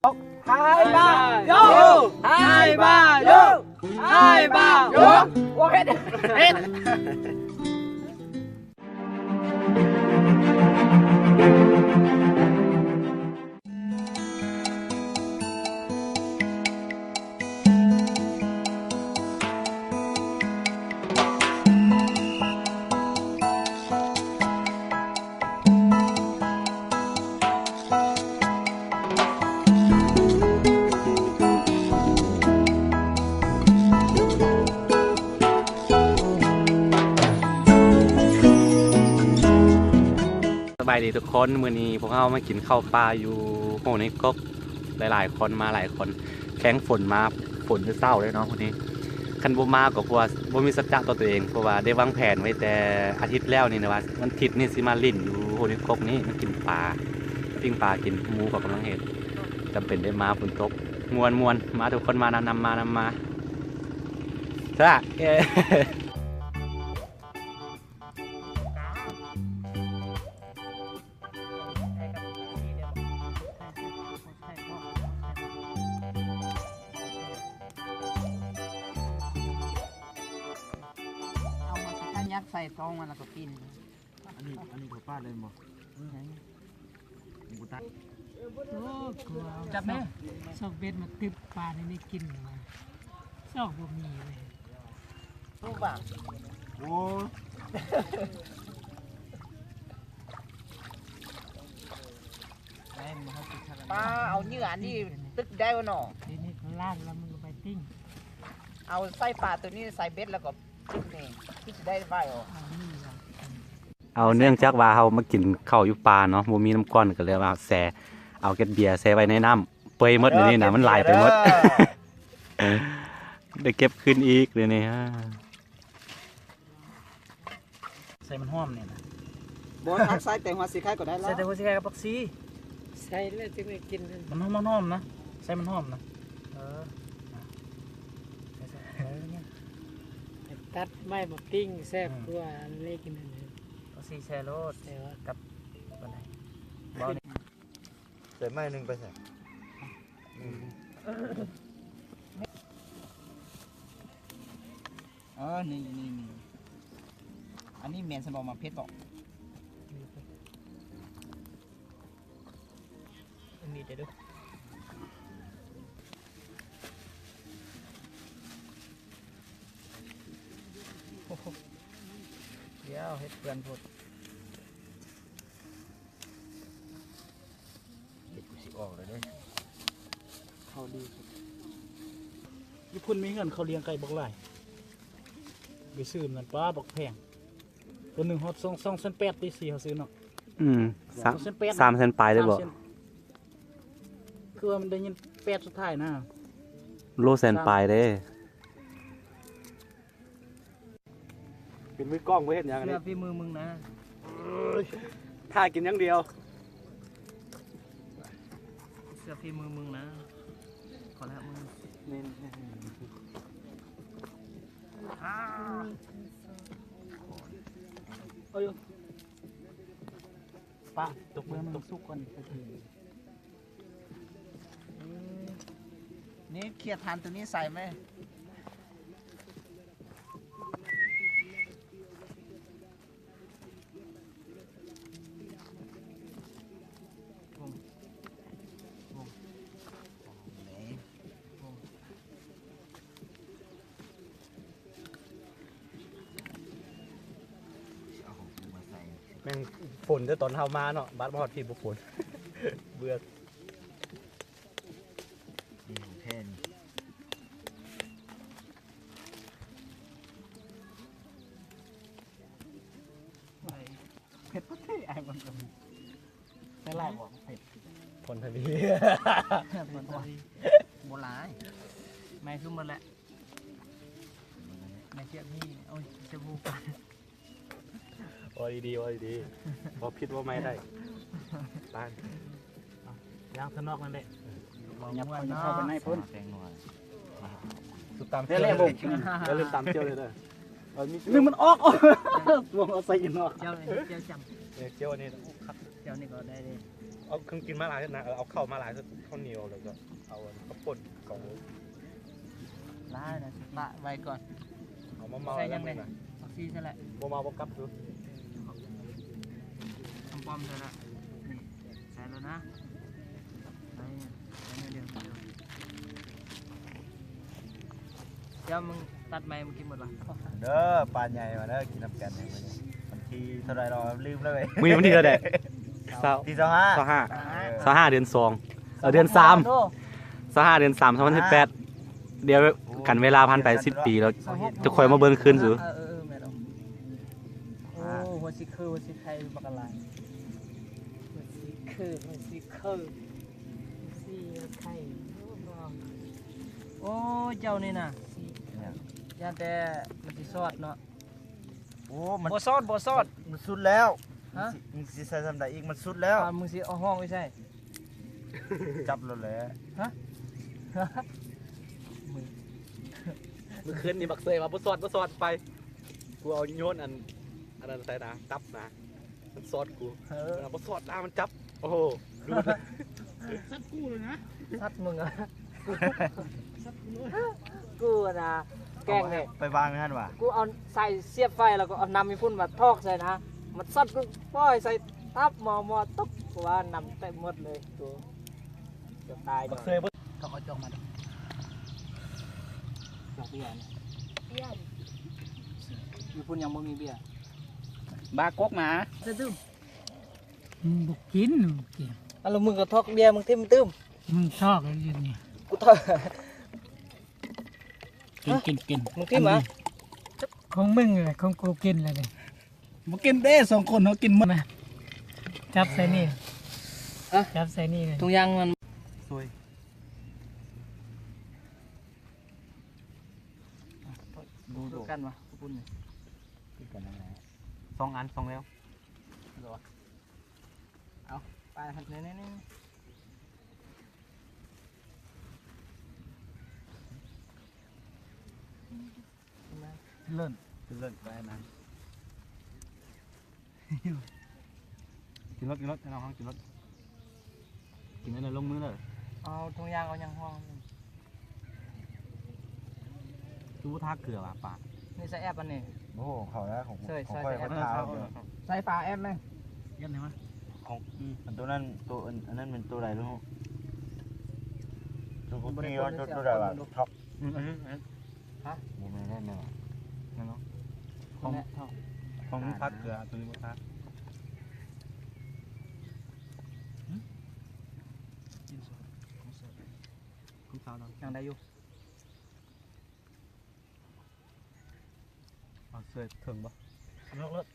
ໃຫ້ບ້າໂຢ ໃຫ້ບ້າໂຢ ໃຫ້ບ້າໂຢ ໂອເຄ ເຮັດ. ສະບາຍດີທຸກຄົນ ມື້ນີ້ພວກເຮົາມາກິນເຂົ້າປ່າຢູ່ໂຮນເຮກົກ ຫຼາຍໆຄົນ ມາຫຼາຍຄົນ ແຂ່ງຝົນມາ ຝົນແຕ່ເຊົ້າເລີຍເນາະມື້ນີ້. ຄັນບໍ່ມາກໍເພາະວ່າບໍ່ມີສັດຈະຕໍ່ຕົວເອງ ເພາະວ່າໄດ້ວາງແຜນໄວ້ແຕ່ອາທິດແລ້ວນີ້ນະວ່າ ວັນທິດນີ້ຊິມາຫຼິ້ນຢູ່ໂຮນເຮກົກນີ້ ມາກິນປາ ປີ້ງປາກິນ ໝູເຂົາກຳລັງເຮັດ ຈຳເປັນໄດ້ມາ ຝົນຕົກ ມ່ວນໆ ມາທຸກຄົນ ມານຳ ນຳມາ ນຳມາ ຊະ ເອີ. ເອົາມາສັກ ຍັດໃສ່ທ້ອງມັນແລ້ວກໍປິ່ນ. ອັນນີ້ ອັນນີ້ເຂົາປາດເລີຍບໍ່? ອືມ ນີ້ບໍ່ຕັດ. ໂອ້ ຈັບແມ່ ຊອກເບັດມາຕຶບປາໃນນີ້ກິນ ຊອກບໍ່ມີເລີຍ. ໂອ້ ປາເອົາເຫຍື່ອອັນນີ້ຕຶກໄດ້ບໍ່ເນາະ? ທີນີ້ລ້າງແລ້ວມັນກໍໄປຕິ້ງ ເອົາໃສ່ປາໂຕນີ້ໃສ່ເບັດແລ້ວກໍຕຶກນີ້ ຄືຊິໄດ້ໄວ. ເອົາເນື່ອງຈາກວ່າເຮົາມາກິນເຂົ້າຢູ່ປ່າເນາະ ບໍ່ມີນ້ຳກ້ອນ ກໍເລີຍວ່າແຊ່ ເອົາແກັດເບຍແຊ່ໄວ້ໃນນ້ຳ ເປີຍໝົດ ເອີ ດຽວນີ້ນະ ມັນຫຼາຍໄປໝົດ ເກັບຄືນອີກ ໄດ້ເກັບຄືນອີກດຽວນີ້. ໃສ່ມັນຫອມນີ້ນະ ບໍ່ ຖ້າໃສ່ແຕ່ຫົວສີໄຄກໍໄດ້ແລ້ວ ໃສ່ແຕ່ຫົວສີໄຄກັບຜັກຊີ ໃສ່ແລ້ວຈຶ່ງໄດ້ກິນ ມັນຫອມໆນະ ໃສ່ມັນຫອມນະ ເອີ ໃສ່ໆ ຕັດໄມ້ມາປີ້ງແຊບກວ່າ ອັນນີ້ກິນອັນນີ້ ເອົາສີ່ແຊ່ໂລດ ແຊ່ກັບປານໃດ ເບົານີ້ ໃສ່ໄມ້ໜຶ່ງໄປໃສ່ ເອີ ນີ້ ນີ້ ນີ້ ອັນນີ້ແມ່ນຊັ້ນບໍ່? ໝາກເຜັດບໍ່? ອັນນີ້ເດີ ໂອ້ໂຫ ດຽວເຮັດເປື້ອນໂພດ ເຮັດກູຊິອອກແລ້ວເດ້ ເຂົ້າດີ. ຢູ່ພຸ້ນມີເຮືອນເຂົາລ້ຽງໄກ່ບັກຫຼາຍ ໄປຊື້ນັ້ນ ປ້າ ບັກແພງ ຕົວໜຶ່ງຮອດສອງ ສອງແສນແປດຕິ ສີ່ເຮົາຊື້ເນາະ ອືມ ສາມແສນແປດ ສາມແສນປາຍເລີຍບໍ່? ຄືວ່າມັນໄດ້ຍິນແປດສຸດທ້າຍນະ ໂລແສນປາຍເດ້. ເປັນມືກ້ອງບໍ່ເຮັດຫຍັງອັນນີ້ ເຊື່ອຝີມືມຶງນະ ຖ້າກິນຢ່າງດຽວ ເຊື່ອຝີມືມຶງນະ ຂໍແລ້ວມຶງ ນີ້ ນີ້ ນີ້ ອ້າ ໂອ້ຍ ປາ ຕົກ ເມື່ອມັນສຸກກ່ອນ ນີ້ ເຄຍຖ່ານໂຕນີ້ໃສ່ແມ. ແມ່ງຝົນແຕ່ຕອນເຮົາມາເນາະ ບາດມາຮອດພີ້ບໍ່ຝົນ ເບື່ອ ນີ້ຂອງແທ້ນີ້ ເຜັດປະເທດ ອ້າຍມັນກໍມີ ໃສ່ຫຼາຍບໍ່? ເຜັດ ຜົນທະວີ ຜົນທະວີ ບໍ່ຫຼາຍ ໄມ້ຄືໝົດແຫຼະ ໄມ້ສຽບນີ້ ໂອ້ຍ ສຽບຫູກັນ ເວົ້າດີໆ ເວົ້າດີໆ ເວົ້າຜິດເວົ້າໃໝ່ໄດ້ ຕາຍ ຍ່າງທາງນອກນັ້ນແຫຼະ ເວົ້າມ່ວນເນາະ ເຂົ້າໄປໃນພຸ້ນ ສຸດຕຳເຈ້ວເລີຍ ຢ່າລືມຕຳເຈ້ວເລີຍເດີ ເອີ ມີ ໜຶ່ງມັນອອກ ລວງເອົາໃສ່ອີກເນາະ ເຈ້ວ ເຈົ້າຈຳ ເອີ ເຈ້ວອັນນີ້ຄັກ ເຈົ້ານີ້ກໍໄດ້ເດ້ ເອົາເຄື່ອງກິນມາຫຼາຍເນາະ ເອີ ເອົາເຂົ້າມາຫຼາຍ ເຂົ້າໜຽວ ແລ້ວກໍ ເອົາອັນເຂົ້າປຸ້ນເຂົ້າ ຫຼາຍນະ ປະໄວ້ກ່ອນ. ເອົາມາເມົາ ໃສ່ຫຍັງແດ່? ແລ້ວມັນນະ ຜັກຊີໃສ່ແຫຼະ ບໍ່ເມົາບໍ່ກັບຢູ່. ຫອມປ້ອມໃສ່ແລ້ວ ນີ້ ໃສ່ແລ້ວນະ ໃສ່ ໃສ່ໜ້ອຍດຽວ. ດຽວມຶງຕັດໃໝ່ ມຶງກິນໝົດວະ? ເດີ ປາໃຫຍ່ມາເດີ ກິນນຳກັນມື້ນີ້. ວັນທີເທົ່າໃດເນາະ ລືມແລ້ວເວີຍ. ມື້ນີ້ວັນທີເທົ່າໃດ? ຊາວ ທີຊາວຫ້າ ຊາວຫ້າ ຊາວຫ້າ ເອີ ຊາວຫ້າ ເດືອນສອງ ເອີ ເດືອນສາມ ໂອ້ ຊາວຫ້າ ເດືອນສາມ ສອງພັນສິບແປດ. ດຽວ ໂອ້ ກັນເວລາຜ່ານໄປສິບປີແລ້ວ ຈະຄ່ອຍມາເບິ່ງຄືນສູ. ເອີ ເອີ ເອີ ແມ່ນແລ້ວ. ໂອ້ ຫົວຊິເຄີ ຫົວຊິໄຄບັກຫຼາຍ ຫົວຊິເຄີ ຫົວຊິໄຄ ຫົວຊິໄຄ. ໂອ້ ເຈົ້ານີ້ນະ ຫຍັງ? ຢ້ານແຕ່ມັນຊິຊອດເນາະ. ໂອ້ ມັນ ບໍ່ຊອດ ບໍ່ຊອດ ມັນສຸດແລ້ວ. ຮະ? ມຶງຊິ ມຶງຊິໃສ່ສ່ຳໃດອີກ? ມັນສຸດແລ້ວ. ອ່າ ມຶງຊິເອົາຫ້ອງໄປໃສ? ຈັບໂລດແຫຼະ. ຮະ? ມື້ ມື້ຄືນນີ້ບັກເຊີຍວ່າບໍ່ຊອດ ບໍ່ຊອດ ໄປ ກູເອົາໂຍນອັນ ອັນນັ້ນໃສ່ນະ ຕັບນະ ມັນຊອດກູ. ເອີ ມັນວ່າບໍ່ຊອດນະ ມັນຈັບ. ໂອ້ໂຫ ດູດ ສັດກູເລີຍນະ ສັດມຶງອະ ສັດກູເລີຍ. ກູນະ ແກ້ງແທ້ ໄປວາງນັ້ນຫວາ. ກູເອົາສາຍສຽບໄຟ ແລ້ວກໍເອົານ້ຳຢູ່ພຸ້ນມາຖອກໃສ່ນະ ມັນຊັດກູ ປ່ອຍໃສ່ຕັບໝໍໆ ຕົກ ກູວ່ານ້ຳເຕັມໝົດເລີຍ ກູຈະຕາຍ. ບັກເຊີຍເບິ່ງ ເຂົາເອົາຈອກມາ ຈອກເບຍນີ້ ເບຍ ຢູ່ພຸ້ນຍັງບໍ່ມີເບຍ. ບາກົກນະ ສະດຸ້ງ. ມຶງບໍ່ກິນ ບໍ່ກິນ. ເອົາ ແລ້ວມຶງກໍຖອກເບຍ ມຶງຖິ້ມຕື່ມ. ມຶງຖອກຢູ່ນີ້ ກູຖອກ. ກິນ ກິນ ກິນ ມຶງຖິ້ມຫວາ? ຂອງມຶງແຫຼະ ຂອງກູກິນແລ້ວນີ້. ບໍ່ກິນເດ້ ສອງຄົນເຮົາກິນໝົດນະ. ຈັບໃສ່ນີ້ ຮະ? ຈັບໃສ່ນີ້ ທຸງຍາງມັນ ຊ່ວຍ ດູ ຄືກັນຫວາ ຂອບຄຸນນີ້ ຄືກັນນັ້ນແຫຼະ ສອງອັນ ສອງແນວ. ເອົາ ໄປຫັ້ນ ນີ້ ນີ້ ນີ້ ເລີ້ນ ເລີ້ນໄປນະ. ກິນລົດ ກິນລົດ ໃຫ້ນ້ອງເຮົາກິນລົດ ກິນອັນນັ້ນລົງມືເດີ. ເອົາຖົງຢາງ ເອົາຫຍັງຮອງ. ຄືບໍ່ທາເກືອຫວາປາ? ນີ້ໃສ່ແອັບອັນນີ້. ໂອ້ ຂອງເຂົານະ ຂອງ ໃສ່ ຂອງຂ້ອຍ ໃສ່ແອັບ ມັນທາເກືອ. ໃສ່ປາແອັບແມ່ ເຮັດໃຫ້ມາ ຂອງ ອືມ ອັນໂຕນັ້ນ ໂຕ ອັນ ອັນນັ້ນແມ່ນໂຕໃດລູກ? ໂຕກຸກກີ້ ໂຕ ໂຕໃດວະ? ທັອບ ອືມ ອັນນີ້ ອັນນີ້ ຮະ? ບໍ່ແມ່ນແນ່ນອນ. ແນ່ນອນ. ຂອງ ຂອງນີ້ທາເກືອ ໂຕນີ້ບໍ່ທາ. ຫືມ? ກິນສອດ ຂອງສອດ ຂອງສາວເນາະ ຍັງໄດ້ຢູ່. ເອົາເສື້ອເຖິງບໍ່? ເອົາລົງໂລດ.